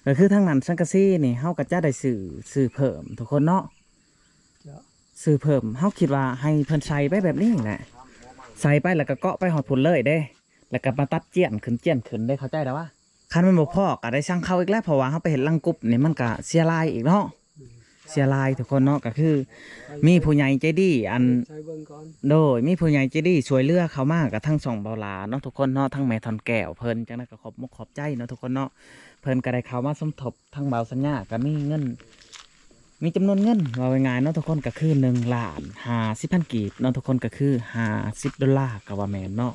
ກໍຄືທາງນັ້ນສັງກະສີນີ້ ເຮົາກໍຈະໄດ້ຊື້ ຊື້ເພີ່ມທຸກຄົນເນາະ. ເຈົ້າ ຊື້ເພີ່ມ ເຮົາຄິດວ່າໃຫ້ເພິ່ນໃສ່ໄປແບບນີ້ແຫຼະ ໃສ່ໄປແລ້ວກໍເກາະໄປຮອດພຸ້ນເລີຍເດ້ ແລ້ວກໍມາຕັດຈຽນຂຶ້ນ ຈຽນຂຶ້ນເດ້ ເຂົ້າໃຈແລ້ວວະ? ຄັນມັນບໍ່ພໍກໍໄດ້ສັ່ງເຂົ້າອີກແຫຼະ ເພາະວ່າເຮົາໄປເຮັດລັງກົບນີ້ ມັນກໍເສຍຫຼາຍອີກເນາະ. ເສຍຫຼາຍທຸກຄົນເນາະ ກໍຄືມີຜູ້ໃຫຍ່ໃຈດີ ອັນ ໃສ່ເບິ່ງກ່ອນ ໂດຍ ມີຜູ້ໃຫຍ່ໃຈດີຊ່ວຍເຫຼືອເຂົ້າມາກັບທາງຊ່ອງເບົາຫຼາເນາະທຸກຄົນເນາະ ທັງແມ່ທ່ອນແກ້ວເພິ່ນ ຈັ່ງໃດກໍຂອບມຸກຂອບໃຈເນາະທຸກຄົນເນາະ. ເພິ່ນກໍໄດ້ເຂົ້າມາສົມທົບ ທາງບ່າວສັນຍາກໍມີເງິນ ມີຈຳນວນເງິນ ເວົ້າງ່າຍໆເນາະທຸກຄົນ ກໍຄືໜຶ່ງລ້ານຫ້າສິບພັນກີບເນາະທຸກຄົນ ກໍຄືຫ້າສິບໂດລາ ກໍວ່າແມ່ນເນາະ.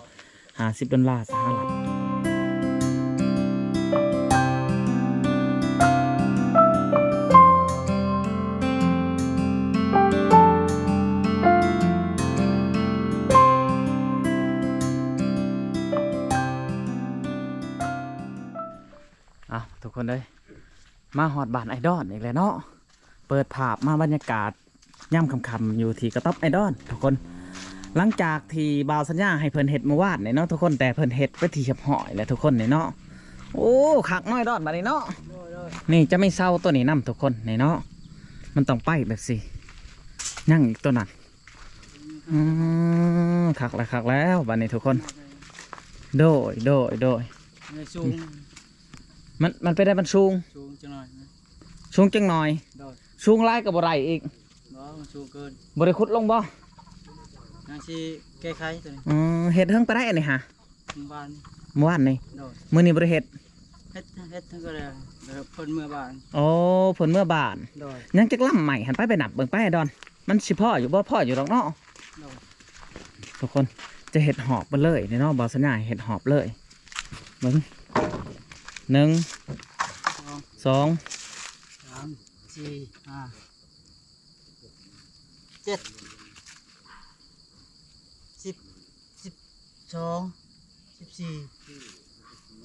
ຫ້າສິບໂດລາສະຫະລັດ. ເອົາ ທຸກຄົນເອີຍ ມາຮອດບ້ານອ້າຍດອນອີກແລ້ວເນາະ. ເປີດພາບມາບັນຍາກາດຍາມຄ່ຳໆ ຢູ່ທີ່ກະຕ໊ອບອ້າຍດອນທຸກຄົນ. ຫຼັງຈາກທີ່ບ່າວສັນຍາໃຫ້ເພິ່ນເຮັດມື້ວານນີ້ເນາະທຸກຄົນ ແຕ່ເພິ່ນເຮັດເປັນທີ່ຮຽບຮ້ອຍແລ້ວທຸກຄົນນີ້ເນາະ. ໂອ້ ຄັກເນາະອ້າຍດອນ ບາດນີ້ເນາະ. ໂດຍໆ ນີ້ຈະມີເສົາຕົວນີ້ນຳທຸກຄົນນີ້ເນາະ ມັນຕ້ອງໄປແບບຊີ້ ຍັງອີກຕົວນັ້ນ. ອືມ ຄັກແລ້ວ ຄັກແລ້ວ ບາດນີ້ທຸກຄົນ. ໂດຍໆໆ ມັນສູງ ມັນ ມັນເປັນໄດ້ ມັນສູງ ສູງຈັກໜ້ອຍນະ ສູງຈັກໜ້ອຍ. ໂດຍ ສູງຫຼາຍກໍບໍ່ໄດ້ອີກ. ບໍ່ ມັນສູງເກີນ. ບໍ່ໄດ້ຂຸດລົງບໍ່? ຍັງຊິແກ້ໄຂຕົວນີ້. ອືມ ເຮັດເຖິງປານໃດອັນນີ້ຫະ? ມື້ວານ ມື້ວານນີ້. ໂດຍ ມື້ນີ້ບໍ່ໄດ້ເຮັດ. ເຮັດ ເຮັດເຖິງກໍໄດ້ ເພິ່ນເມືອບ້ານ. ໂອ້ ເພິ່ນເມືອບ້ານ. ໂດຍ ຍັງຈັກລຳໃໝ່ຫັ້ນ ໄປ ໄປນັບເບິ່ງໄປດອນ ມັນຊິພໍຢູ່ບໍ່? ພໍຢູ່ດອກເນາະ. ໂດຍ ທຸກຄົນ ຈະເຮັດຮອບເບິດເລີຍນີ້ເນາະ ບ່າວສັນຍາເຮັດຮອບເລີຍ. ເບິ່ງ ໜຶ່ງ ສອງ ສອງ ສາມ ສີ່ ຫ້າ ເຈັດ ສິບ ສິບສອງ ສິບສີ່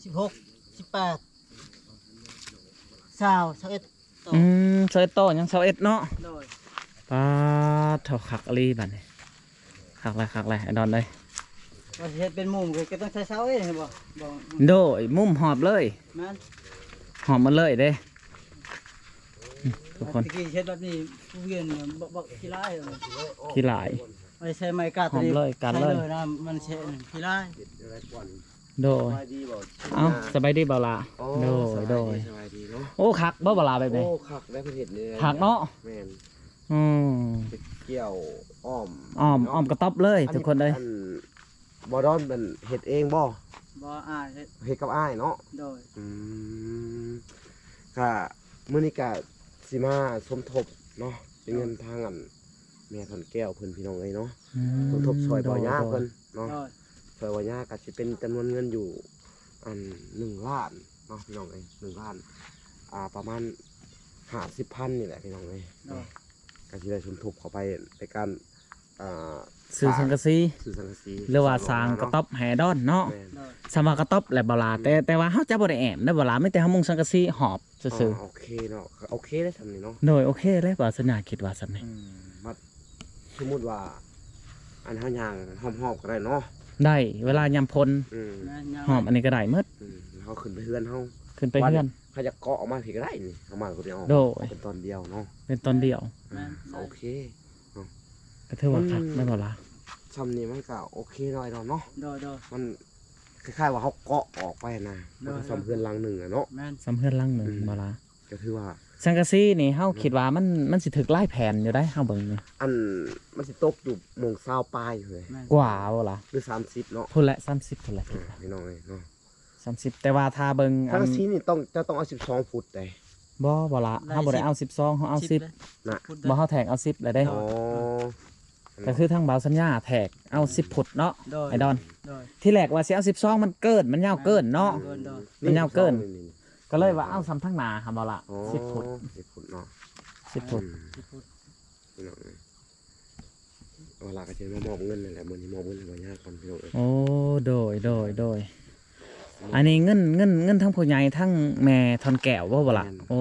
ສິບຫົກ ສິບແປດ ຊາວ ຊາວເອັດ ໂຕ. ອືມ ຊາວເອັດໂຕ ຍັງຊາວເອັດເນາະ. ໂດຍ ປາດໂທ້ ຄັກອີ່ຫຼີບາດນີ້. ຄັກແລ້ວ ຄັກແລ້ວ ໄອ້ດອນເອີຍ. ວ່າຊິເຮັດເປັນມຸມກໍ ກໍຕ້ອງໃສ່ເສົາເອງ ເຫັນບໍ່? ບໍ່ ໂດຍ ມຸມຮອບເລີຍ. ແມ່ນ ຮອບໝົດເລີຍເດ້ ອືມ ທຸກຄົນ. ຕະກີ້ເຮັດແບບນີ້ ຜູ້ວຽນບັກ ບັກຂີ້ຫຼາຍ ຂີ້ຫຼາຍ. ໄປໃສ່ໄມ້ກັດ ຮອບເລີຍ ກັດເລີຍ ໃສ່ເລີຍນະ ມັນຊິຂີ້ຫຼາຍ. ໂດຍ ສະບາຍດີບໍ່? ເອົ້າ ສະບາຍດີບ່າວຫຼ້າ. ໂອ້ ໂດຍ ສະບາຍດີ ໂດຍ ສະບາຍດີເນາະ. ໂອ້ ຄັກບໍ່ບ່າວຫຼ້າແບບນີ້? ໂອ້ ຄັກແລ້ວ ເພິ່ນເຮັດນີ້ ຄັກເນາະ. ແມ່ນ ອືມ ໄປກ່ຽວອ້ອມ ອ້ອມ ອ້ອມກະຕ໊ອບເລີຍ ອັນນີ້ ທຸກຄົນເອີຍ. ອັນ ບ່າວດອນມັນເຮັດເອງບໍ່? ບໍ່ ອ້າຍເຮັດ. ເຮັດກັບອ້າຍເນາະ. ໂດຍ ອືມ ກະມື້ນີ້ກະຊິມາສົມທົບເນາະ ເປັນເງິນທາງອັນ ແມ່ທ່ອນແກ້ວເພິ່ນ ພີ່ນ້ອງເອີຍເນາະ. ອືມ ສົມທົບຊ່ອຍ ໂດຍ ບ່າວຍາເພິ່ນເນາະ. ໂດຍ ຊ່ອຍບ່າວຍາກະຊິເປັນຈຳນວນເງິນຢູ່ອັນ ໜຶ່ງລ້ານເນາະ ພີ່ນ້ອງເອີຍ ໜຶ່ງລ້ານ ອ່າ ປະມານຫ້າສິບພັນນີ້ແຫຼະ ພີ່ນ້ອງເອີຍ. ໂດຍ ກະຊິໄດ້ສົມທົບເຂົ້າໄປໃນການ ອ່າ ຊື້ສັງກະສີ ຊື້ສັງກະສີ ຫຼືວ່າສ້າງກະຕ໊ອບໃຫ້ອ້າຍດອນເນາະ. ແມ່ນ ໂດຍ ສຳວ່າກະຕ໊ອບແຫຼະບ່າວຫຼ້າ ອືມ ແຕ່ ແຕ່ວ່າເຮົາຈະບໍ່ໄດ້ແອ້ມເດ້ບ່າວຫຼ້າ ມີແຕ່ເຮົາມຸງສັງກະສີຮອບຊື່ໆ. ອໍ ໂອເຄເນາະ ໂອເຄເດ້ຊ່ຳນີ້ເນາະ. ໂດຍ ໂອເຄເດ້ ບ່າວສັນຍາຄິດວ່າຊ່ຳນີ້. ອືມ ບັດສົມມຸດວ່າ ອັນເຮົາຍ່າງຮອບໆກໍໄດ້ເນາະ. ໄດ້ ເວລາຍາມຝົນ ອືມ ແມ່ນ ຮອບອັນນີ້ກໍໄດ້ໝົດ. ອືມ ເຮົາຂຶ້ນໄປເຮືອນເຮົາ ຂຶ້ນໄປເຮືອນ ເຮົາຢາກເກາະອອກມາພີ້ກໍໄດ້ນີ້ ເຮົາມາຄົນດຽວ. ໂດຍ ເປັນຕອນດຽວເນາະ. ເປັນຕອນດຽວ ແມ່ນ ໂອເຄເນາະ. ກໍຖືວ່າຄັກແມ່ນບໍ່ລະ? ຊ່ຳນີ້ມັນກໍໂອເຄເນາະ ອ້າຍດອນເນາະ. ໂດຍໆ ມັນຄ້າຍໆວ່າເຮົາເກາະອອກໄປນະ ໂດຍໆ ມັນກໍຊ່ຳເຮືອນຫຼັງໜຶ່ງອະເນາະ. ແມ່ນ ຊ່ຳເຮືອນຫຼັງໜຶ່ງ ອືມ ບໍ່ລະ? ກໍຖືວ່າ ສັງກະສີນີ້ເຮົາ ອືມ ຄິດວ່າມັນ ມັນຊິຖືກຫຼາຍແຜ່ນຢູ່ໃດ ເຮົາເບິ່ງນີ້ ອັນ ມັນຊິຕົກຢູ່ໂມງຊາວປາຍພຸ້ນເດ້. ແມ່ນ ກວ່າບໍ່ລະ? ຫຼື ສາມສິບເນາະ. ພຸ້ນແຫຼະ ສາມສິບພຸ້ນແຫຼະ ອ່າ ພີ່ນ້ອງເອີຍເນາະ. ສາມສິບ ແຕ່ວ່າຖ້າເບິ່ງອັນ ສັງກະສີນີ້ຕ້ອງ ເຈົ້າຕ້ອງເອົາສິບສອງຟຸດໃດ. ບໍ່ ບໍ່ລະ ເຮົາບໍ່ໄດ້ເອົາສິບສອງ ເຮົາເອົາສິບ ສິບເດ້ ນະ ບໍ່ ເຮົາແທກເອົາສິບແລ້ວເດ້. ອໍ ໂດຍ ກໍຄືທາງບ່າວສັນຍາແທກເອົາສິບຟຸດເນາະ. ໂດຍ ໄອ້ດອນ ໂດຍ ທີແລກວ່າຊິເອົາສິບສອງ ມັນເກີນ ມັນຍາວເກີນເນາະ. ໂດຍ ໂດຍ ມັນຍາວເກີນ ສິບສອງນີ້ ກໍເລີຍວ່າເອົາສ່ຳທາງໜ້າຫັ້ນບໍ່ລະ. ອໍ ສິບຟຸດ ສິບຟຸດເນາະ ສິບຟຸດ ອືມ ສິບຟຸດ ພີ່ນ້ອງເອີຍ. ເວລາກໍຊິມາມອບເງິນນັ້ນແຫຼະ ມື້ນີ້ມອບເງິນໃຫ້ບ່າວຍາກ່ອນ ພີ່ນ້ອງເອີຍ. ໂອ້ ໂດຍ ໂດຍ ໂດຍ ອັນນີ້ເງິນ ເງິນ ເງິນທັງຜູ້ໃຫຍ່ທັງແມ່ທ່ອນແກ້ວບໍ່ ບໍ່ລະ? ແມ່ນ ໂອ້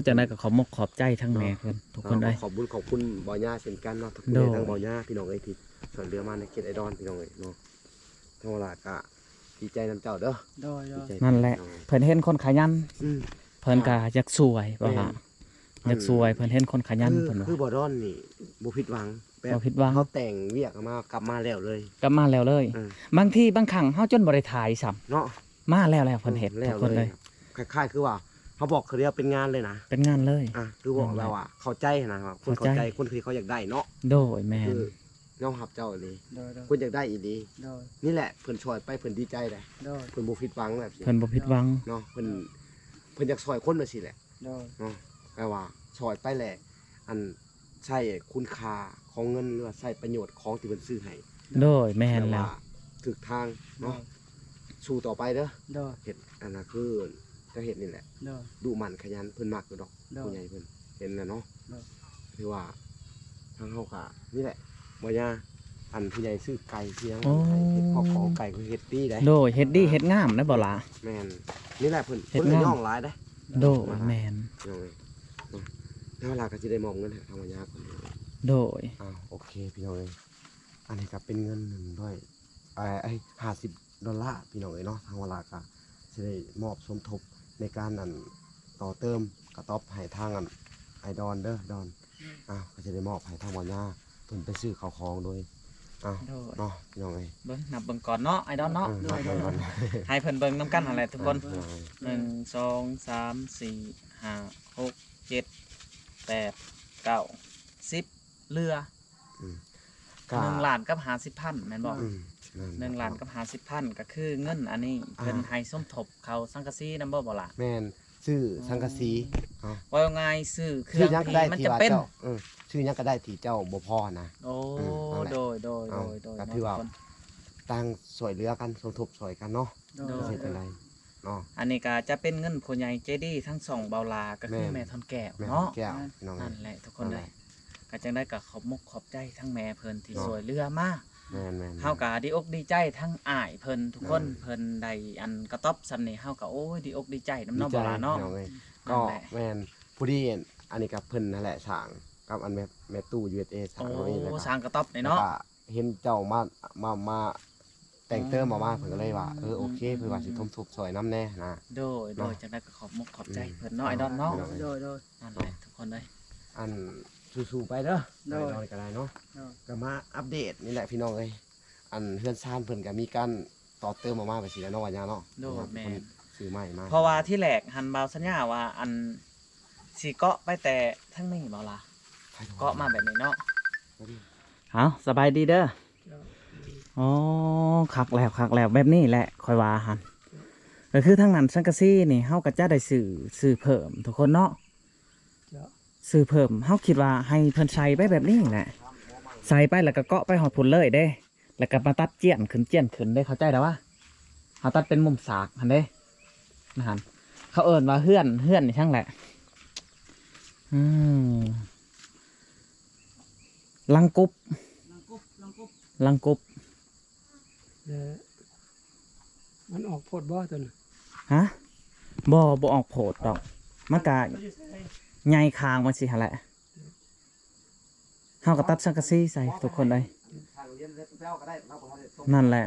ຈັ່ງໃດກໍຂອບມົກຂອບໃຈທັງແມ່ເພິ່ນ ເນາະ ທຸກຄົນເອີຍ. ຂອບບຸນຂອບຄຸນບ່າວຍາເຊັ່ນກັນເນາະ ທັງຜູ້ໃຫຍ່ ໂດຍ ທັງບ່າວຍາ ພີ່ນ້ອງເອີຍ ທີ່ຊ່ວຍເຫຼືອມາໃນເຂດໄອດອນ ພີ່ນ້ອງເອີຍເນາະ. ທາງເວລາກໍດີໃຈນຳເຈົ້າເດີ. ໂດຍ ໂດຍ ດີໃຈ ນັ້ນແຫຼະ ພີ່ນ້ອງເອີຍ ເພິ່ນເຫັນຄົນຂະຫຍັນ ອືມ ເພິ່ນກໍ ອ່າ ຢາກຊ່ວຍ ແມ່ນ ວ່າ ຢາກຊ່ວຍ ເພິ່ນເຫັນຄົນຂະຫຍັນ ຄື ເພິ່ນວ່າ ຄືບໍ່ດອນນີ້ບໍ່ຜິດຫວັງ ແບບ ບໍ່ຜິດຫວັງ ເຮົາແຕ່ງວຽກອອກມາ ກັບມາແລ້ວເລີຍ ກັບມາແລ້ວເລີຍ ເອີ ບາງທີບາງຄັ້ງເຮົາຈົນບໍ່ໄດ້ຖ່າຍຊ້ຳ ເນາະ ມາແລ້ວ ແລ້ວເພິ່ນເຮັດ ເອີ ແລ້ວເລີຍ ທຸກຄົນເລີຍ ຄ້າຍໆຄືວ່າເຮົາບອກເທື່ອດຽວເປັນງານເລີຍນະ ເປັນງານເລີຍ ອ່າ ຄືບອກແລ້ວວ່າເຂົ້າໃຈຫັ້ນນະ ຄົນເຂົ້າໃຈ ເຂົ້າໃຈ ຄົນທີ່ເຂົາຢາກໄດ້ເນາະ ໂດຍ ແມ່ນ ຄືຍອມຮັບເຈົ້າອີ່ຫຼີ ໂດຍໆ ຄົນຢາກໄດ້ອີ່ຫຼີ ໂດຍ ນີ້ແຫຼະ ເພິ່ນຊ່ອຍໄປເພິ່ນດີໃຈເດ້ ໂດຍ ເພິ່ນບໍ່ຜິດຫວັງແບບນີ້ ເພິ່ນບໍ່ຜິດຫວັງ ເນາະ ເພິ່ນ ເພິ່ນຢາກຊ່ອຍຄົນແບບຊີ້ແຫຼະ ໂດຍ ເນາະ ແປວ່າຊ່ອຍໄປແຫຼະ ອັນ ໃຊ້ຄຸນຄ່າຂອງເງິນ ຫຼືວ່າໃຊ້ປະໂຫຍດຂອງທີ່ເພິ່ນຊື້ໃຫ້ ໂດຍ ແມ່ນແລ້ວ ແບບວ່າຖືກທາງເນາະ ໂດຍ ສູ້ຕໍ່ໄປເດີ ໂດຍ ເຮັດອັນນັ້ນຄືຈະເຮັດນີ້ແຫຼະ ໂດຍ ດຸໝັ່ນຂະຫຍັນ ເພິ່ນມັກຢູ່ດອກ ໂດຍ ຜູ້ໃຫຍ່ເພິ່ນເຫັນແລ້ວເນາະ ໂດຍ ຖືວ່າທາງເຮົາກະນີ້ແຫຼະ ບໍ່ຍາ ອັນຜູ້ໃຫຍ່ຊື້ໄກ່ຊື້ຫຍັງ ໂອ້ ໃຫ້ເຮັດຄອບຄົວໄກ່ ຄືເຮັດດີໄດ໋ ໂດຍ ເຮັດດີ ອ່າ ເຮັດງາມນະບໍ່ຫຼ້າ ແມ່ນ ນີ້ແຫຼະເພິ່ນ ເພິ່ນກໍຍ້ອງຫຼາຍໄດ໋ ໂດຍ ແມ່ນ ໂດຍ ເນາະ ແລ້ວລາວກໍຊິໄດ້ມອບເງິນໃຫ້ທາງບັນຍາເພິ່ນ ໂດຍ ອ່າ ໂອເຄ ພີ່ນ້ອງເອີຍ ອັນນີ້ກໍເປັນເງິນໜຶ່ງຮ້ອຍ ເອີ ເອີຍ ຫ້າສິບດອນລາ ພີ່ນ້ອງເອີຍເນາະ ທາງວາລາກໍຊິໄດ້ມອບສົມທົບໃນການ ອັນ ຕໍ່ເຕີມກະຕອບໃຫ້ທາງ ອັນ ອ້າຍດອນເດີ ດອນ ໂດຍ ອ້າວ ກໍຊິໄດ້ມອບໃຫ້ທາງບັນຍາເພິ່ນໄປຊື້ເຂົ້າຂອງໂດຍ ອ້າວ ໂດຍ ເນາະ ພີ່ນ້ອງເອີຍ ເບິ່ງ ນັບເບິ່ງກ່ອນເນາະ ອ້າຍດອນເນາະ ເອີ ນັບເບິ່ງກ່ອນ ໃຫ້ເພິ່ນເບິ່ງນຳກັນຫັ້ນແຫຼະທຸກຄົນ ເອີ ໜຶ່ງ ສອງ ສາມ ສີ່ ຫ້າ ຫົກ ເຈັດ ແປດ ເກົ້າ ສິບ ເຫຼືອ ອືມ ກໍ ໜຶ່ງລ້ານກັບຫ້າສິບພັນແມ່ນບໍ່? ອືມ ນັ້ນແຫຼະ ໜຶ່ງລ້ານກັບຫ້າສິບພັນ ກໍຄືເງິນອັນນີ້ ອ່າ ເພິ່ນໃຫ້ສົມທົບເຂົ້າສັງກະສີນຳບໍ່ ບໍ່ລະ? ແມ່ນ ຊື້ສັງກະສີ ອໍ ເນາະ ເວົ້າງ່າຍໆ ຊື້ເຄື່ອງທີ່ມັນຈຳເປັນ ເອີ ຊື້ຫຍັງກໍໄດ້ທີ່ເຈົ້າບໍ່ພໍນະ ໂອ້ ເອີ ນັ້ນແຫຼະ ໂດຍໆ ເອົາ ໂດຍໆ ກໍຖືວ່າ ເນາະ ຕ່າງຊ່ວຍເຫຼືອກັນ ສົມທົບຊ່ອຍກັນເນາະ ໂດຍ ເຮັດຈັ່ງໃດ ເນາະ ອັນນີ້ກໍຈະເປັນເງິນຜູ້ໃຫຍ່ໃຈດີທັງຊ່ອງເບົາຫຼ້າ ກໍຄື ແມ່ນ ແມ່ທອນແກ້ວ ແມ່ທອນແກ້ວ ເນາະ ພີ່ນ້ອງ ນັ້ນແຫຼະທຸກຄົນເອີຍ ນັ້ນແຫຼະ ກໍຈັ່ງໃດກໍຂອບມຸກຂອບໃຈທັງແມ່ເພິ່ນທີ່ ເນາະ ຊ່ວຍເຫຼືອມາ ແມ່ນໆໆ ເຮົາກໍດີອົກດີໃຈທັງອ້າຍເພິ່ນທຸກຄົນ ເອີ ເພິ່ນໄດ້ອັນກະຕອບສ່ຳນີ້ ເຮົາກໍ ໂອ້ຍ ດີອົກດີໃຈນຳເນາະ ດີໃຈ ເບົາຫຼ້າເນາະ ພີ່ນ້ອງເອີຍ ນັ້ນແຫຼະ ກໍແມ່ນ ພໍດີອັນນີ້ກໍເພິ່ນນັ້ນແຫຼະສ້າງກັບອັນແມ່ ແມ່ຕູ້ ຢູເອສເອ ສ້າງ ໂອ້ ເຮົານີ້ແຫຼະ ສ້າງກະຕອບນີ້ເນາະ ແລ້ວກໍເຫັນເຈົ້າມາ ມາ ມາ ແຕ່ງເຕີມອອກມາ ເພິ່ນກໍເລີຍວ່າ ເອີ ໂອເຄ ເພິ່ນວ່າຊິສົມທົບຊ່ວຍນຳແດ່ນະ ໂດຍ ໂດຍ ເນາະ ຈັ່ງໃດກໍຂອບມຸກຂອບໃຈ ອືມ ເພິ່ນເນາະ ອ້າຍດອນເນາະ ໂດຍ ໂດຍ ໂດຍ ນັ້ນແຫຼະ ເນາະ ທຸກຄົນເອີຍ ອັນ ສູ້ໆໄປເດີ ໂດຍ ໄປນອນກໍໄດ້ເນາະ ໂດຍ ກໍມາອັບເດດນີ້ແຫຼະພີ່ນ້ອງເອີຍ ອັນເຮືອນຊານເພິ່ນກໍມີການຕໍ່ເຕີມອອກມາແບບຊີ້ແຫຼະເນາະ ວ່າຍາເນາະ ໂດຍ ແມ່ນ ເພິ່ນຊື້ໃໝ່ມາ ເພາະວ່າທີແລກຫັ້ນບ່າວສັນຍາວ່າ ອັນ ຊິເກາະໄປແຕ່ທາງນີ້ບໍ່ລະ ເກາະມາແບບນີ້ເນາະ ເອົາ ສະບາຍດີເດີ ອໍ ຄັກແລ້ວ ຄັກແລ້ວ ແບບນີ້ແຫຼະຂ້ອຍວ່າຫັ້ນ ກໍຄືທາງນັ້ນສັງກະສີນີ້ ເຮົາກໍຈະໄດ້ຊື້ ຊື້ເພີ່ມທຸກຄົນເນາະ ຊື້ເພີ່ມ ເຮົາຄິດວ່າໃຫ້ເພິ່ນໃສ່ໄປແບບນີ້ແຫຼະ ໃສ່ໄປແລ້ວກໍເກາະໄປຮອດພຸ້ນເລີຍເດ້ ແລ້ວກໍມາຕັດຈຽນຂຶ້ນ ຈຽນຂຶ້ນເດ້ ເຂົ້າໃຈແລ້ວວະ ເຮົາຕັດເປັນມຸມສາກຫັ້ນເດ້ ຫັ້ນ ເຂົາເອີ້ນວ່າເຮືອນ ເຮືອນອີ່ຫຍັງແຫຼະ ອືມ ລັງກຸບ ລັງກຸບ ລັງກຸບ ແລ້ວມັນອອກໂພດບໍ່ຕົວນັ້ນ? ຮະ? ບໍ່ ບໍ່ອອກໂພດດອກ ມັນກະໃຫຍ່ຄາງມັນຊີ້ຫັ້ນແຫຼະ ເຮົາກໍຕັດສັງກະສີໃສ່ທຸກຄົນເອີຍ ນັ້ນແຫຼະ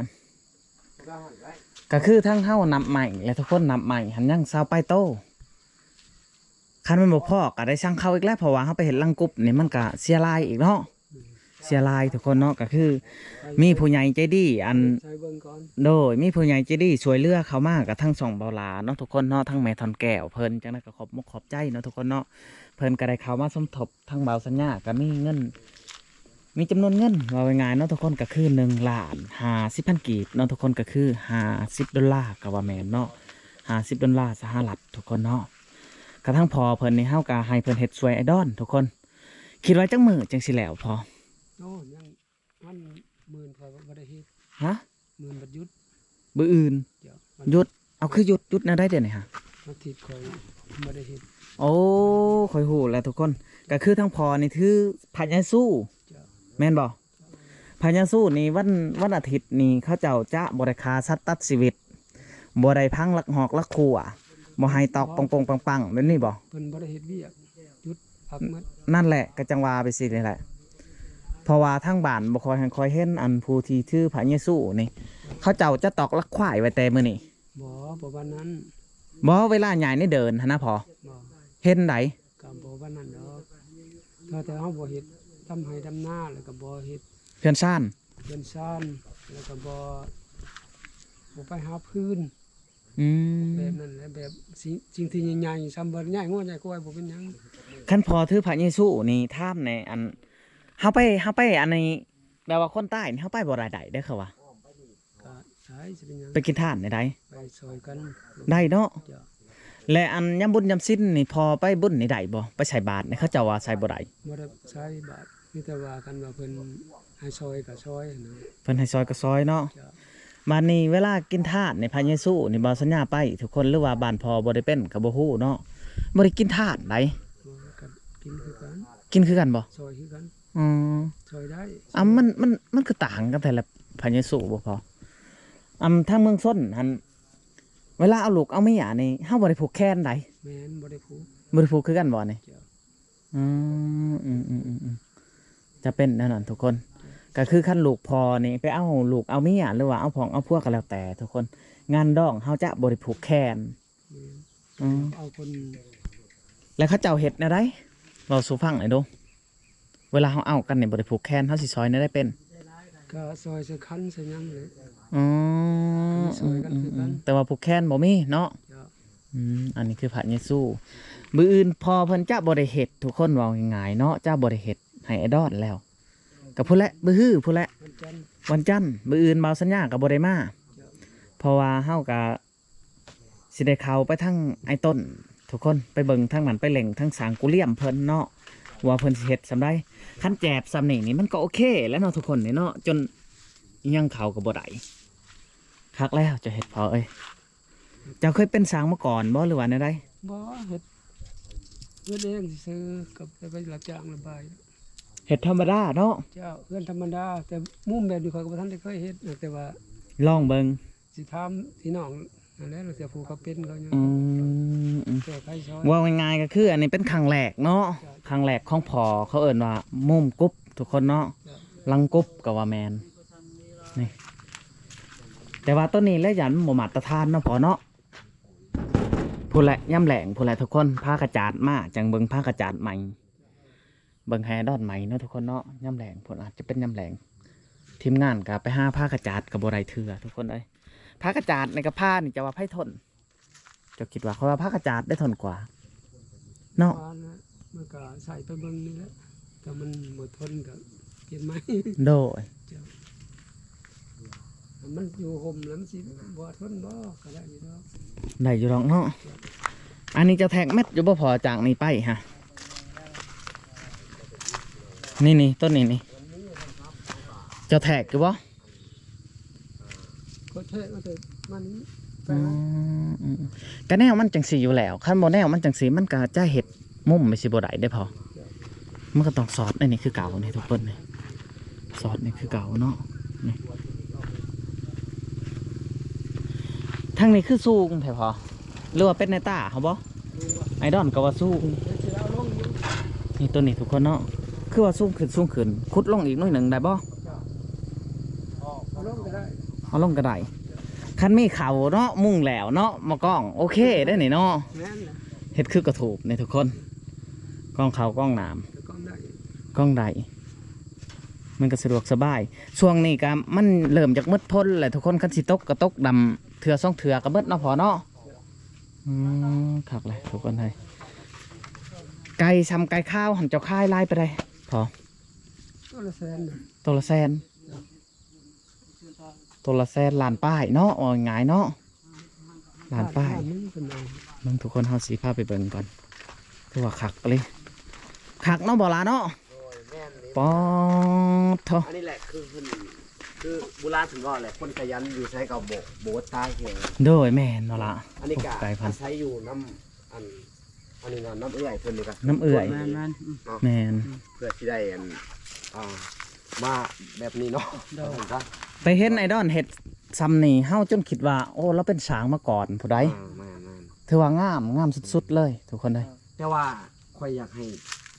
ກໍຄືທັງເຮົານັບໄມ້ແຫຼະທຸກຄົນ ນັບໄມ້ຫັ້ນຍັງຊາວປາຍໂຕ ຄັນແມ່ນບໍ່ພໍກໍໄດ້ສັ່ງເຂົ້າອີກແຫຼະ ເພາະວ່າເຮົາໄປເຮັດລັງກົບນີ້ມັນກໍເສຍຫຼາຍອີກເນາະ ອືມ ເສຍຫຼາຍທຸກຄົນເນາະ ກໍຄືມີຜູ້ໃຫຍ່ໃຈດີ ອັນ ໃຊ້ເບິ່ງກ່ອນ ໂດຍ ມີຜູ້ໃຫຍ່ໃຈດີຊ່ວຍເຫຼືອເຂົ້າມາກັບທັງຊ່ອງເບົາຫຼ້າເນາະທຸກຄົນເນາະ ທັງແມ່ທ່ອນແກ້ວເພິ່ນ ຈັ່ງໃດກໍຂອບມຸກຂອບໃຈເນາະທຸກຄົນເນາະ ເພິ່ນກໍໄດ້ເຂົ້າມາສົມທົບ ທາງບ່າວສັນຍາກໍມີເງິນ ມີຈຳນວນເງິນ ເວົ້າງ່າຍໆເນາະທຸກຄົນ ກໍຄືໜຶ່ງລ້ານຫ້າສິບພັນກີບເນາະທຸກຄົນ ກໍຄືຫ້າສິບໂດລາ ກໍວ່າແມ່ນເນາະ ຫ້າສິບໂດລາສະຫະລັດທຸກຄົນເນາະ ກະທັງພໍ່ເພິ່ນນີ້ ເຮົາກະໃຫ້ເພິ່ນເຮັດຊ່ວຍອ້າຍດອນທຸກຄົນ ຄິດວ່າຈັກມື້ຈັ່ງຊິແລ້ວພໍ່? ໂອ້ ຍັງ ມັນມື້ອື່ນຂ້ອຍບໍ່ໄດ້ເຮັດ ຮະ? ມື້ອື່ນບັດຢຸດ ມື້ອື່ນ ເຈົ້າ ຢຸດ ເອົາ ຄືຢຸດ ຢຸດແນວໃດດຽວນີ້ຫະ? ວັນອາທິດຂ້ອຍບໍ່ໄດ້ເຮັດ ໂອ້ ຂ້ອຍຮູ້ແລ້ວທຸກຄົນ ກະຄືທາງພໍ່ນີ້ຖືພະຍາຊູ ເຈົ້າ ແມ່ນບໍ່? ພະຍາຊູນີ້ ວັນ ວັນອາທິດນີ້ ເຂົາເຈົ້າຈະບໍ່ໄດ້ຂ້າສັດຕັດຊີວິດ ບໍ່ໄດ້ຝັງລັກຮອກລັກຄົວ ບໍ່ໃຫ້ຕອກ ບໍ່ ປົງໆປັງໆ ແບບນີ້ບໍ່? ເພິ່ນບໍ່ໄດ້ເຮັດວຽກ ຢຸດພັກໝົດ ນັ້ນແຫຼະ ກໍຈັ່ງວ່າໄປຊີ້ນີ້ແຫຼະ ເພາະວ່າທາງບ້ານບໍ່ຄ່ອຍ ຄ່ອຍເຫັນ ອັນຜູ້ທີ່ຖືພະເຢຊູນີ້ ເຂົາເຈົ້າຈະຕອກລັກຄວາຍໄວ້ແຕ່ມື້ນີ້ ບໍ່ ບໍ່ປານນັ້ນ ບໍ່ ເວລາຍ້າຍໃນເດີ່ນຫັ້ນນະພໍ່ ບໍ່ ເຫັນໃດ ກໍບໍ່ປານນັ້ນດອກ ຖ້າແຕ່ເຮົາບໍ່ເຮັດດຳໄຮ່ດຳນາ ແລ້ວກໍບໍ່ເຮັດເຮືອນຊານ ເຮືອນຊານ ແລ້ວກໍບໍ່ ບໍ່ໄປຫາຟືນ ອືມ ແບບນັ້ນແຫຼະ ແບບສິ່ງ ສິ່ງທີ່ໃຫຍ່ໆ ສ່ຳວ່າຍ້າຍງົວຍ້າຍຄວາຍບໍ່ເປັນຫຍັງ. ຄັນພໍ່ຖືພະເຢຊູນີ້ ຖາມແດ່ ອັນ ເຮົາໄປ ເຮົາໄປ ອັນນີ້ ແບບວ່າຄົນຕາຍນີ້ ເຮົາໄປບໍ່ໄດ້ ໄດ້ເດ້ເຂົາວ່າ ກໍໄດ້ ຊິເປັນຫຍັງ ໄປກິນທານໄດ້ ໄດ້ ໄປຊ່ອຍກັນ ໄດ້ເນາະ ເຈົ້າ. ແລະ ອັນຍາມບຸນຍາມສິນນີ້ ພໍ່ໄປບຸນນີ້ໄດ້ບໍ່ ໄປໃສ່ບາດນີ້ ເຂົາເຈົ້າວ່າໃສ່ບໍ່ໄດ້ ບໍ່ໄດ້ໃສ່ບາດ ມີແຕ່ວ່າຄັນວ່າເພິ່ນໃຫ້ຊ່ອຍກໍຊ່ອຍນະ ເພິ່ນໃຫ້ຊ່ອຍກໍຊ່ອຍເນາະ ເຈົ້າ. ບາດນີ້ເວລາກິນທານໃນພະເຢຊູນີ້ ບໍ່ສັນຍາໄປທຸກຄົນ ຫຼືວ່າບ້ານພໍ່ບໍ່ໄດ້ເປັນກໍບໍ່ຮູ້ເນາະ ບໍ່ໄດ້ກິນທານໃດ ກໍກິນຄືກັນ ກິນຄືກັນບໍ່? ຊ່ອຍຄືກັນ ອືມ ຊ່ອຍໄດ້ ອາ ມັນ ມັນ ມັນຄືຕ່າງກັນແທ້ລະ ພະເຢຊູບໍ່ພໍ ອຳ ທາງເມືອງຊົນຫັ້ນ ເວລາເອົາລູກເອົາເມຍນີ້ ເຮົາບໍ່ໄດ້ຜູກແຂນໃດ ແມ່ນ ບໍ່ໄດ້ຜູກ ບໍ່ໄດ້ຜູກຄືກັນບໍ່ນີ້? ເຈົ້າ. ອືມ ອືມ ຈະເປັນແນວນັ້ນທຸກຄົນ ກໍຄືຄັນລູກພໍ່ນີ້ໄປເອົາລູກເອົາເມຍ ຫຼືວ່າເອົາຜອງເອົາຜົວກໍແລ້ວແຕ່ທຸກຄົນ ງານດອງເຮົາຈະບໍ່ໄດ້ຜູກແຂນ ແມ່ນ ອືມ ເອົາຄົນ ແລ້ວເຂົາເຈົ້າເຮັດແນວໃດ ເວົ້າສູ່ຟັງໜ່ອຍດູ ເວລາເຮົາເອົາກັນນີ້ບໍ່ໄດ້ຜູກແຂນ ເຮົາຊິຊ່ອຍແນວໃດເປັນ? ກໍຊ່ອຍໃສ່ຂັນໃສ່ຫຍັງແຫຼະ ອືມ ຊ່ອຍກັນຄືກັນ ແຕ່ວ່າຜູກແຂນບໍ່ມີເນາະ ເຈົ້າ. ອືມ ອັນນີ້ຄືພະເຢຊູ ມື້ອື່ນພໍ່ເພິ່ນຈະບໍ່ໄດ້ເຮັດ ທຸກຄົນ ເວົ້າງ່າຍໆເນາະ ຈະບໍ່ໄດ້ເຮັດໃຫ້ໄອ້ດອນແລ້ວ ກໍພຸ້ນແຫຼະ ມື້ຮືພຸ້ນແຫຼະ ວັນຈັນ ວັນຈັນ ມື້ອື່ນບ່າວສັນຍາກໍບໍ່ໄດ້ມາ ເຈົ້າ ເພາະວ່າເຮົາກໍຊິໄດ້ເຂົ້າໄປທາງໄອ້ຕົ້ນ ທຸກຄົນ ໄປເບິ່ງທາງນັ້ນ ໄປເລັ່ງທາງສ້າງກູລຽມເພິ່ນເນາະ ວ່າເພິ່ນຊິເຮັດສ່ຳໃດ ຄັນແຈບສ່ຳນີ້ນີ້ ມັນກໍໂອເຄແລ້ວເນາະ ທຸກຄົນ ນີ້ເນາະ ຈົນອີ່ຫຍັງເຂົ້າກໍບໍ່ໄດ້ ຄັກແລ້ວເຈົ້າເຮັດພໍ່ເອີຍ. ເຈົ້າເຄີຍເປັນຊ່າງມາກ່ອນບໍ່ ຫຼືວ່າແນວໃດ? ບໍ່ ເຮັດ ເຮັດເອງຊື່ໆ ກໍໄປ ໄປຮັບຈ້າງລະບາຍ ເຮັດທຳມະດາເນາະ ເຈົ້າ ເຮືອນທຳມະດາ ແຕ່ມຸມແບບນີ້ຂ້ອຍກໍບໍ່ທັນໄດ້ເຄີຍເຮັດນະ ແຕ່ວ່າລອງເບິ່ງ ຊິຖາມພີ່ນ້ອງນັ້ນແຫຼະ ລາງເທື່ອຜູ້ເຂົາເປັນເຂົາຍັງ ອືມ ແກ້ໄຂຊ່ອຍ ເວົ້າງ່າຍໆກໍຄືອັນນີ້ເປັນຄັ້ງແລກເນາະ ເຈົ້າ ຄັ້ງແລກຂອງພໍ່ ເຂົາເອີ້ນວ່າມຸມກຸບ ທຸກຄົນເນາະ ເຈົ້າ ຫຼັງກຸບກໍວ່າແມ່ນ ນີ້ ແຕ່ວ່າໂຕນີ້ແຫຼະ ຢ້ານມັນບໍ່ມາດຕະຖານເນາະພໍ່ເນາະ ພຸ້ນແຫຼະ ຍາມແລ້ງພຸ້ນແຫຼະທຸກຄົນ ພາກະຈາດມາ ຈັ່ງເບິ່ງພາກະຈາດໃໝ່ ເບິ່ງໃຫ້ດອນໃໝ່ເນາະທຸກຄົນເນາະ ຍາມແລ້ງພຸ້ນ ອາດຈະເປັນຍາມແລ້ງ ທີມງານກໍໄປຫາພາກະຈາດກໍບໍ່ໄດ້ເທື່ອທຸກຄົນເອີຍ ພາກະຈາດໃນກະພານີ້ ເຈົ້າວ່າໃຜທົນ? ເຈົ້າຄິດວ່າ ຂ້ອຍວ່າພາກະຈາດໄດ້ທົນກວ່າເນາະ ວ່ານະ ມັນກໍໃສ່ໄປເບິ່ງນີ້ແຫຼະ ຖ້າມັນບໍ່ທົນກໍເກັບໃໝ່ ໂດຍ ເຈົ້າ ມັນຢູ່ຮົ່ມແລ້ວມັນຊິບໍ່ທົນບໍ່ ກໍໄດ້ຢູ່ດອກ ໄດ້ຢູ່ດອກເນາະ ເຈົ້າ ອັນນີ້ເຈົ້າແທກແມັດຢູ່ບໍ່ພໍ ຈາກນີ້ໄປຫາ ນີ້ໆ ຕົ້ນນີ້ນີ້ ເຈົ້າແທກຢູ່ບໍ່? ກໍແທກເອົາແຕ່ມັນໄປ ອື ຫາ ມ ອື ກະແນວມັນຈັ່ງຊີ້ຢູ່ແລ້ວ ຄັນບໍ່ແນວມັນຈັ່ງຊີ້ ມັນກະຈະເຮັດມຸມໄປຊິບໍ່ໄດ້ເດ້ພໍ່ ມັນກໍຕ້ອງສອດອັນນີ້ຄືເກົ່ານີ້ທຸກຄົນນີ້ ສອດນີ້ຄືເກົ່າເນາະ ນີ້ ທາງນີ້ຄືສູງແທ້ພໍ່ ຫຼືວ່າເປັນໃນຕາເຮົາບໍ່? ໄອດອນກໍວ່າສູງ ນີ້ ໂຕນີ້ທຸກຄົນເນາະ ຄືວ່າສູງຂຶ້ນ ສູງຂຶ້ນ ຂຸດລົງອີກໜ້ອຍໜຶ່ງໄດ້ບໍ່? ເອົາລົງກໍໄດ້ ເອົາລົງກໍໄດ້ ຄັນມີເຂົ້າເນາະ ມຸງແລ້ວເນາະ ໝໍ້ກ້ອງ ໂອເຄເດ້ນີ້ເນາະ ແມ່ນແຫຼະ ເຮັດຄືກະຖູບນີ້ທຸກຄົນ ກ້ອງເຂົ້າກ້ອງນ້ຳ ກໍກ້ອງໄດ້ ກ້ອງໄດ້ ມັນກໍສະດວກສະບາຍ ຊ່ວງນີ້ກໍມັນເລີ່ມຈາກໝົດພົນແຫຼະທຸກຄົນ ຄັນຊິຕົກກໍຕົກດຳເທື່ອສອງເທື່ອກໍໝົດເນາະພໍ່ເນາະ ອືມ ຄັກແຫຼະທຸກຄົນເອີຍ ໄກ່ຊ່ຳໄກ່ຂາວຫັ້ນເຈົ້າຂາຍຫຼາຍປານໃດພໍ່? ໂຕລະແສນ ໂຕລະແສນ ໂຕລະແສນ ລ້ານປາຍເນາະ ເວົ້າງ່າຍໆເນາະ ລ້ານປາຍ ລ້ານໜຶ່ງເພິ່ນເອົາ ເບິ່ງທຸກຄົນ ເຮົາຊິພາໄປເບິ່ງກ່ອນ ຖືວ່າຄັກອີ່ຫຼີ ຄັກເນາະ ບໍ່ຫຼ້າເນາະ ໂດຍ ແມ່ນເລີຍ ປາດໂທ ອັນນີ້ແຫຼະ ຄືເພິ່ນ ຄືບູຮານເພິ່ນເວົ້າແຫຼະ ຄົນຂະຫຍັນຢູ່ໃສກໍບໍ່ ບໍ່ອົດຕາຍ ໂດຍ ແມ່ນບໍ່ຫຼ້າ ອັນນີ້ກໍ ໂອ້ ໄກພັນ ອາໄສຢູ່ນຳ ອັນ ອັນນີ້ນະ ນຳເອື້ອຍເພິ່ນນີ້ກໍ ນຳເອື້ອຍ ແມ່ນໆ ເນາະ ແມ່ນ ເພື່ອຊິໄດ້ອັນ ອ່າ ມາແບບນີ້ເນາະ ໂດຍ ວ່າຊັ້ນຊະ ໄປເຫັນໄອດອນເຮັດຊ່ຳນີ້ ເຮົາຈົນຄິດວ່າ ໂອ້ ລາວເປັນຊ່າງມາກ່ອນຜູ້ໃດ ອ່າ ແມ່ນໆ ຖືວ່າງາມ ງາມສຸດໆເລີຍທຸກຄົນເອີຍ ແຕ່ວ່າຂ້ອຍຢາກໃຫ້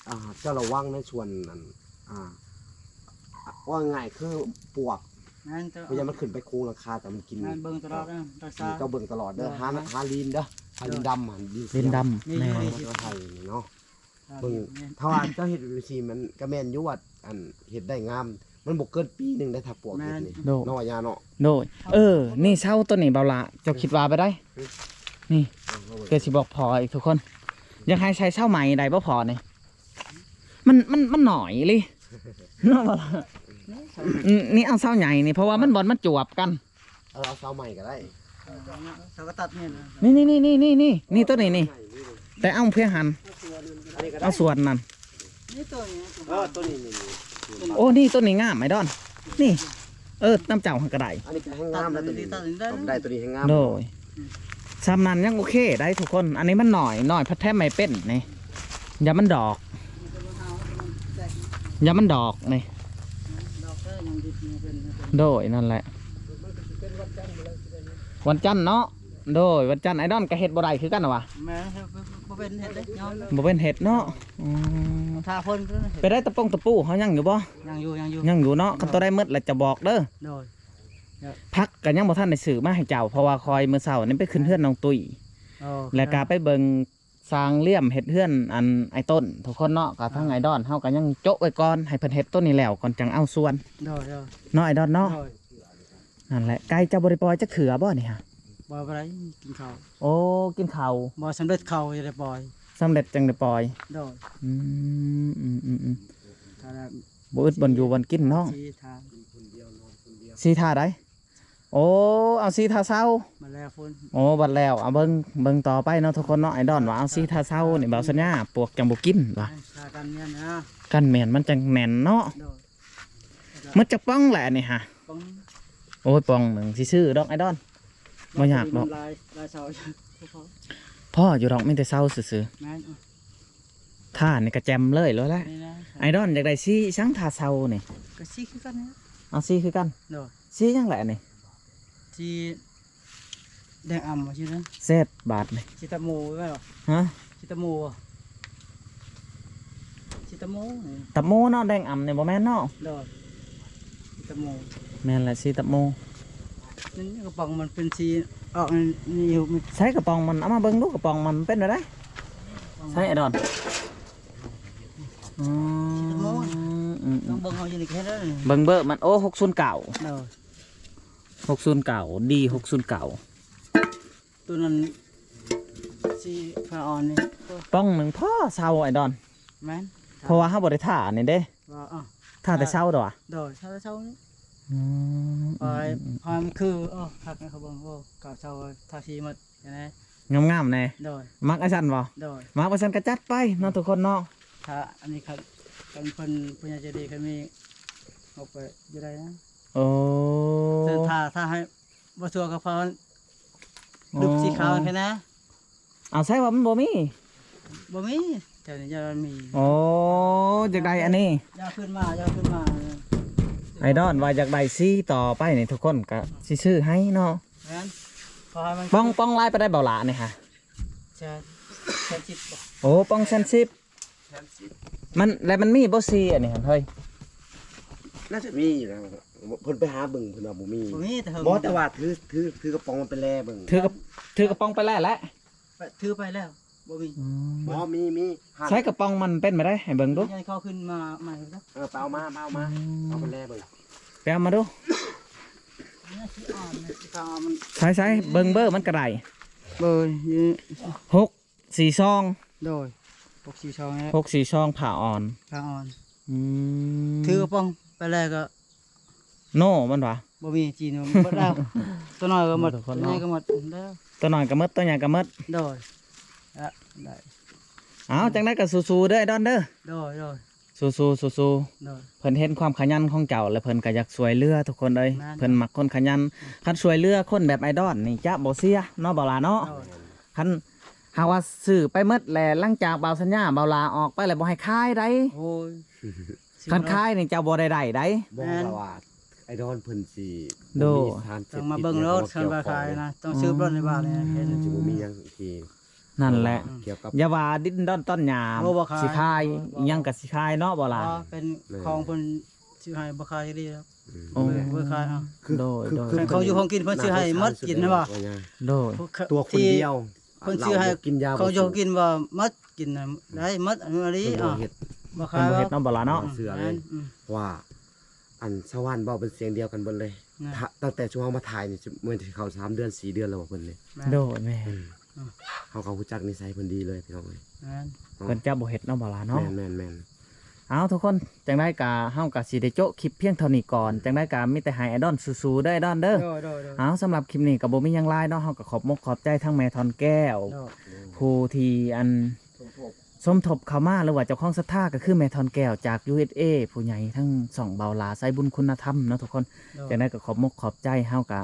ອ່າ ເຈົ້າລະວັງໃນສ່ວນອັນ ອ່າ ເວົ້າງ່າຍໆ ຄືປວກ ແມ່ນເຈົ້າ ບໍ່ຢ່າມັນຂຶ້ນໄປໂຄງຫຼັງຄາ ແຕ່ມັນກິນ ແມ່ນເບິ່ງຕະຫຼອດເດີ ເຈົ້າເບິ່ງຕະຫຼອດເດີ ໂດຍ ຫາ ຫາລີນເດີ ຫາລີນດຳ ລີນດຳ ແມ່ນ ໄຮ່ນີ້ເນາະ ເບິ່ງ ແມ່ນ ຖ້າວ່າເຈົ້າເຮັດຈັ່ງຊີ້ ມັນກໍແມ່ນຢູ່ວ່າ ອັນ ເຮັດໄດ້ງາມ ມັນບໍ່ເກີນປີໜຶ່ງໄດ້ ຖ້າປວກເຮັດນີ້ ແມ່ນ ໂດຍ ເນາະ ວ່າຍາເນາະ ໂດຍ ເອີ ນີ້ເຊົາໂຕນີ້ ເບົາຫຼ້າ ເຈົ້າຄິດວ່າໄປໄດ ນີ້ ເອີ ເພື່ອຊິບອກພໍ່ອີກທຸກຄົນ ຢາກໃຫ້ໃສ່ເຊົາໃໝ່ໄດ້ບໍ່ພໍ່ນີ້ ມັນ ມັນ ມັນໜ້ອຍອີ່ຫຼີ ເນາະ ເບົາຫຼ້າ ນີ້ເອົາເຊົາໃຫຍ່ນີ້ ເພາະວ່າມັນ ບ່ອນມັນຈວບກັນ ເອີ ເອົາເສົາໃໝ່ກໍໄດ້ ເສົາກໍຕັດນີ້ນະ ນີ້ໆໆໆໆ ນີ້ໂຕນີ້ນີ້ ແຕ່ເອົາພຽງຫັ້ນ ອັນນີ້ກໍໄດ້ ເອົາສ່ວນນັ້ນ ນີ້ໂຕນີ້ ເອີ ໂຕນີ້ນີ້ ໂອ້ ນີ້ໂຕນີ້ງາມ ໄອ້ດອນ ນີ້ ເອີ ນຳເຈົ້າຫັ້ນກໍໄດ້ ອັນນີ້ກໍແຮງງາມແລ້ວ ໂຕນີ້ ຕັດນີ້ໄດ້ ໄດ້ໂຕນີ້ແຮງງາມ ໂດຍ ສ່ຳນັ້ນຍັງໂອເຄໄດ໋ທຸກຄົນ ອັນນີ້ມັນໜ້ອຍ ໜ້ອຍພັດແຖມໃຫ້ເປັນນີ້ ຢ່າມັນດອກ ຢ່າມັນດອກນີ້ ໂດຍ ນັ້ນແຫຼະ ວັນຈັນເນາະ ໂດຍ ວັນຈັນ ໄອ້ດອນກໍເຮັດບໍ່ໄດ້ຄືກັນຫວາ ແມ່ນ ບໍ່ເປັນເຮັດເດ້ຍອມ ບໍ່ເປັນເຮັດເນາະ ອືມ ຖ້າເພິ່ນ ໄປໄດ້ຕະປົງຕະປູເຮົາຍັງຢູ່ບໍ່ ຍັງຢູ່ ຍັງຢູ່ ຍັງຢູ່ເນາະ ຄັນໂຕໃດໝົດແລ້ວຈະບອກເດີ ໂດຍ ຜັກກໍຍັງບໍ່ທັນໄດ້ຊື້ມາໃຫ້ເຈົ້າ ເພາະວ່າຂ້ອຍມື້ເຊົ້ານີ້ໄປຂຶ້ນເຮືອນນ້ອງຕຸ້ຍ ເອີ ແລ້ວກໍໄປເບິ່ງ ສ້າງລຽມເຮັດເຮືອນອັນໄອ້ຕົ້ນ ທຸກຄົນເນາະ ກໍທາງ ອ່າ ໄອ້ດອນເຮົາກໍຍັງໂຈະໄວ້ກ່ອນ ໃຫ້ເພິ່ນເຮັດໂຕນີ້ແລ້ວກ່ອນ ຈັ່ງເອົາສ່ວນ ໂດຍໆ ເນາະ ໄອ້ດອນເນາະ ໂດຍ ນັ້ນແຫຼະ ໄກ່ເຈົ້າບໍ່ໄດ້ປ່ອຍຈັກເທື່ອບໍ່ນີ້ຫະ ບໍ່ໄດ້ກິນເຂົ້າ ໂອ້ ກິນເຂົ້າ ບໍ່ສຳເລັດເຂົ້າຈັ່ງໄດ້ປ່ອຍ ສຳເລັດຈັ່ງໄດ້ປ່ອຍ ໂດຍ ອືມ ອືມໆໆ ຖ້າ ບໍ່ອຶດບ່ອນຢູ່ບ່ອນກິນເນາະ ສີ່ທ່າ ສີ່ທ່າໃດ ໂອ້ ເອົາສີ່ທ່າເຊົາ ບັດແລ້ວພຸ້ນ ໂອ້ ບັດແລ້ວ ເອົາເບິ່ງ ເບິ່ງຕໍ່ໄປເນາະທຸກຄົນເນາະ ໄອ້ດອນວ່າເອົາສີ່ທ່າເຊົານີ້ ບ່າວສັນຍາປວກຈັ່ງບໍ່ກິນວ່າ ຖ້າກັນແມ່ນນະ ກັນແມ່ນມັນຈັ່ງແໜ້ນເນາະ ໂດຍ ໝົດຈັກປ່ອງແຫຼະອັນນີ້ຫະ ປ່ອງ ໂອ້ຍ ປ່ອງໜຶ່ງຊິຊື້ດອກໄອ້ດອນ ບໍ່ຍາກດອກ ຫຼາຍ ຫຼາຍເຊົາ ພໍຢູ່ດອກ ມີແຕ່ເຊົາຊື່ໆ ແມ່ນ ຖ້ານີ້ກໍແຈ່ມເລີຍໂລດແຫຼະ ນີ້ນະ ໄອ້ດອນຢາກໄດ້ສີສັງທ່າເຊົານີ້ ກໍສີຄືກັນນະ ເອົາສີຄືກັນ ໂດຍ ສີຫຍັງແຫຼະອັນນີ້ ສີແດງອຳວ່າຊີ້ນະ ເສັດບາດນີ້ ສີຕະໂມແມ່ນບໍ່ ຮະ ສີຕະໂມ ສີຕະໂມນີ້ ຕະໂມເນາະ ແດງອຳນີ້ບໍ່ແມ່ນເນາະ ໂດຍ ສີຕະໂມ ແມ່ນແຫຼະ ສີຕະໂມ ນີ້ກະປ໋ອງມັນເປັນສີອອກນີ້ຢູ່ ໃສກະປ໋ອງມັນ ເອົາມາເບິ່ງດູ ກະປ໋ອງມັນເປັນແນວໃດ ໃສໄອ້ດອນ ອືມ ອືມ ອືມ ເບິ່ງເອົາຢູ່ນີ້ກໍເຫັນແລ້ວນີ້ ເບິ່ງເບີມັນ ໂອ້ ຫົກສູນເກົ້າ ໂດຍ ຫົກສູນເກົ້າ ດີ ຫົກສູນເກົ້າ ໂຕນັ້ນສີຟ້າອ່ອນນີ້ ປ່ອງໜຶ່ງພໍເຊົາໄອ້ດອນ ແມ່ນ ເພາະວ່າເຮົາບໍ່ໄດ້ທາອັນນີ້ເດ້ ວ່າ ອ້າວ ທາແຕ່ເຊົາດອກ ໂດຍ ທາແຕ່ເຊົານີ້ ອືມ ພາຍ ອືມ ພາຍມັນຄື ໂອ້ ຄັກນະ ເຂົາເບິ່ງ ໂອ້ ເຂົາເຊົາທາສີໝົດ ເຫັນໄດ ງາມໆແນ່ ໂດຍ ມັກອັນຊັ້ນບໍ່ ໂດຍ ມັກວ່າຊັ້ນກະຈັດໄປເນາະ ທຸກຄົນເນາະ ຖ້າອັນນີ້ຄັນ ຄັນເພິ່ນຜູ້ໃຫຍ່ໃຈດີ ຄັນມີ ເອົາໄປຢູ່ໄດ້ນະ ໂອ້ ແຕ່ຖ້າ ຖ້າໃຫ້ ບໍ່ທົ່ວກໍພໍ ອໍ ລູກສີຂາວແຄ່ນະ ອາໄສວ່າມັນບໍ່ມີ ບໍ່ມີ ແຖວນີ້ຍັງມີ ໂອ້ ຢາກໄດ້ອັນນີ້ ຢາກຂຶ້ນມາ ຢາກຂຶ້ນມາ ໄອ້ດອນວ່າຢາກໄດ້ສີຕໍ່ໄປນີ້ ທຸກຄົນກໍຊິຊື້ໃຫ້ເນາະ ແມ່ນ ພໍໃຫ້ມັນ ປ່ອງ ປ່ອງຫຼາຍປານໃດເບົາຫຼ້ານີ້ຫະ ແສນ ແສນສິບ ໂອ້ ປ່ອງແສນສິບ ມັນ ແລະມັນມີບໍ່ສີອັນນີ້ຫັ້ນເຮີ້ຍ ໜ້າຈະມີຢູ່ນະ ເພິ່ນໄປຫາເບິ່ງ ເພິ່ນວ່າບໍ່ມີ ບໍ່ມີ ແຕ່ເຮີ້ຍ ບໍ່ ແຕ່ວ່າຖື ຖື ຖືກະປ໋ອງມັນໄປແລເບິ່ງ ຖືກະ ຖືກະປ໋ອງໄປແລແຫຼະ ໄປ ຖືໄປແລ້ວ ບໍ່ມີ ອືມ ບໍ່ ມີ ມີ ໃສກະປ໋ອງມັນເປັນແບບໃດ ໃຫ້ເບິ່ງດູ ໃຫ້ເຂົາຂຶ້ນມາໃໝ່ ເອີ ໄປເອົາມາ ມາເອົາມາ ອືມ ເອົາໄປແລເບິ່ງ ໄປເອົາມາດູ ນີ້ສີອ່ອນ ສີຂາວມັນ ໃສໆ ເບິ່ງເບີມັນກະໄດ້ ເບີ ຫົກ ສີ່ສອງ ໂດຍ ຫົກສີ່ສອງແຫຼະ ຫົກສີ່ສອງ ຜ້າອ່ອນ ຜ້າອ່ອນ ອືມ ຖືກະປ໋ອງໄປແລ້ວກໍ ໂນ ມັນຫວາ ບໍ່ມີຈີໂນ ໝົດແລ້ວ ໂຕນ້ອຍກໍໝົດ ໂຕໃຫຍ່ກໍໝົດແລ້ວ ໂຕນ້ອຍກໍໝົດ ໂຕໃຫຍ່ກໍໝົດ ໂດຍ ອະ ໄດ້ ເອົາ ຈັ່ງໃດກໍສູ້ໆເດີ ໄອ້ດອນເດີ ໂດຍ ໂດຍ ສູ້ໆ ສູ້ໆ ໂດຍ ເພິ່ນເຫັນຄວາມຂະຫຍັນຂອງເຈົ້າ ແລະເພິ່ນກໍຢາກຊ່ວຍເຫຼືອທຸກຄົນເດີ ແມ່ນ ເພິ່ນມັກຄົນຂະຫຍັນ ຄັນຊ່ວຍເຫຼືອຄົນແບບໄອ້ດອນນີ້ຈະບໍ່ເສຍເນາະ ເບົາຫຼ້າເນາະ ໂດຍ ຄັນຫາກວ່າຊື້ໄປໝົດແລ້ວ ຫຼັງຈາກບ່າວສັນຍາ ເບົາຫຼ້າອອກໄປແລ້ວ ບໍ່ໃຫ້ຂາຍໄດ໋ ໂອ້ຍ ຄັນຂາຍນີ້ເຈົ້າບໍ່ໄດ້ໄດ້ໄດ໋ ບໍ່ ແມ່ນ ແຕ່ວ່າໄອ້ດອນເພິ່ນຊິ ໂດຍ ບໍ່ມີສານເສບຕິດ ຕ້ອງມາເບິ່ງໂລດ ຄັນວ່າຂາຍນະ ຕ້ອງສືບໂລດໃນບ້ານນີ້ ເຫັນ ຊິບໍ່ມີຫຍັງທີ່ ນັ້ນແຫຼະ ກ່ຽວກັບ ຢ່າວ່າດິນດອນຕອນຫຍ້າ ໂອ້ ບໍ່ຂາຍ ຊິຂາຍ ບໍ່ ບໍ່ ອີ່ຫຍັງກໍຊິຂາຍເນາະ ເບົາຫຼ້າ ເປັນ ແມ່ນ ຂອງເພິ່ນ ຊິໃຫ້ບໍ່ຂາຍອີ່ຫຼີດອກ ໂອ້ ເບີຂາຍເອົາ ຄື ໂດຍ ຄື ໂດຍ ຄັນເຂົາຢູ່ເຂົາກິນເພິ່ນຊິໃຫ້ໝົດກິນນະວ່າ ໂດຍ ຕົວຄົນດຽວ ເພິ່ນຊິໃຫ້ ເຂົາຢູ່ເຂົາກິນວ່າໝົດກິນນະ ໄດ້ໝົດອັນນີ້ອີ່ຫຼີ ເພິ່ນບໍ່ເຮັດ ບໍ່ຂາຍ ເພິ່ນບໍ່ເຮັດເນາະ ບໍ່ຫຼາເນາະ ເຊື່ອເລີຍ ອືມ ເພາະວ່າ ອັນຊາວບ້ານເວົ້າເປັນສຽງດຽວກັນເບິດເລີຍ ນະ ຖ້າ ຕັ້ງແຕ່ຊຸມເຮົາມາຖ່າຍນີ້ ຊິແມ່ນຊິເຂົ້າສາມເດືອນ ສີ່ເດືອນແລ້ວບໍ່ເພິ່ນນີ້ ແມ່ນ ໂດຍ ແມ່ນ ອືມ ເຮົາກໍຮູ້ຈັກນິໄສເພິ່ນດີເລີຍພີ່ນ້ອງເອີຍ ແມ່ນ ເນາະ ເພິ່ນຈະບໍ່ເຮັດເນາະ ບໍ່ຫຼາເນາະ ແມ່ນໆໆ ເອົາ ທຸກຄົນ ຈັ່ງໃດກໍເຮົາກໍຊິໄດ້ໂຈະຄລິບພຽງເທົ່ານີ້ກ່ອນ ຈັ່ງໃດກໍມີແຕ່ໃຫ້ອ້າຍດອນສູ້ໆເດີ ອ້າຍດອນເດີ ໂດຍໆໆ ເອົາ ສຳລັບຄລິບນີ້ກໍບໍ່ມີຫຍັງຫຼາຍເນາະ ເຮົາກໍຂອບມົກຂອບໃຈທັງແມ່ທ່ອນແກ້ວ ໂດຍ ຜູ້ທີ່ອັນ ສົມທົບ ສົມທົບເຂົ້າມາ ຫຼືວ່າເຈົ້າຂອງສັດທາ ກໍຄືແມ່ທ່ອນແກ້ວຈາກ ຢູເອສເອ ຜູ້ໃຫຍ່ທັງຊ່ອງເບົາຫຼ້າ ສາຍບຸນຄຸນນະທຳເນາະທຸກຄົນ ໂດຍ ຈັ່ງໃດກໍຂອບມົກຂອບໃຈ ເຮົາກໍ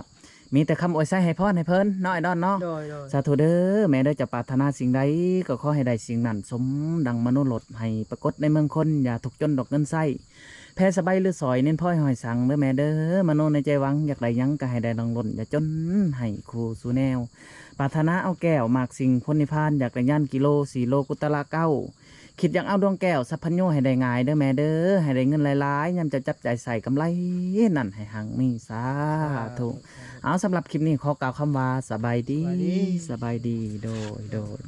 ມີແຕ່ຄຳອວຍໄຊໃຫ້ພອນໃຫ້ເພິ່ນເນາະ ອ້າຍດອນເນາະ ໂດຍໆ ສາທຸເດີແມ່ເດີ ເຈົ້າປາດຖະໜາສິ່ງໃດກໍຂໍໃຫ້ໄດ້ສິ່ງນັ້ນ ສົມດັ່ງມະໂນລົດ ໃຫ້ປາກົດໃນເມືອງຄົນ ຢ່າທຸກຈົນດອກເງິນໃຊ້ ແຜ່ສະບາຍລືສອຍ ເນັ້ນພອຍຫອຍສັງເດີແມ່ເດີ ມະໂນໃນໃຈຫວັງ ຢາກໄດ້ຫຍັງກໍໃຫ້ໄດ້ດັ່ງລົ້ນ ຢ່າຈົນໃຫ້ຄູ່ສູ່ແນວ ປາດຖະໜາເອົາແກ້ວໝາກສິ່ງພົນນິພານ ຢາກໄດ້ຍານກິໂລ ສີ່ໂລກຸດຕະລະເກົ້າ ຄິດຢາກເອົາດວງແກ້ວສັບພັນໂຍໃຫ້ໄດ້ງ່າຍເດີແມ່ເດີ ໃຫ້ໄດ້ເງິນຫຼາຍໆ ຍາມເຈົ້າຈັບຈ່າຍໃຊ້ກຳໄລນັ້ນໃຫ້ຮັ່ງມີ ສາທຸ ສາທຸ ເອົາ ສຳລັບຄລິບນີ້ຂໍກ່າວຄຳວ່າ ສະບາຍດີ ສະບາຍດີ ສະບາຍດີ ໂດຍ ໂດຍ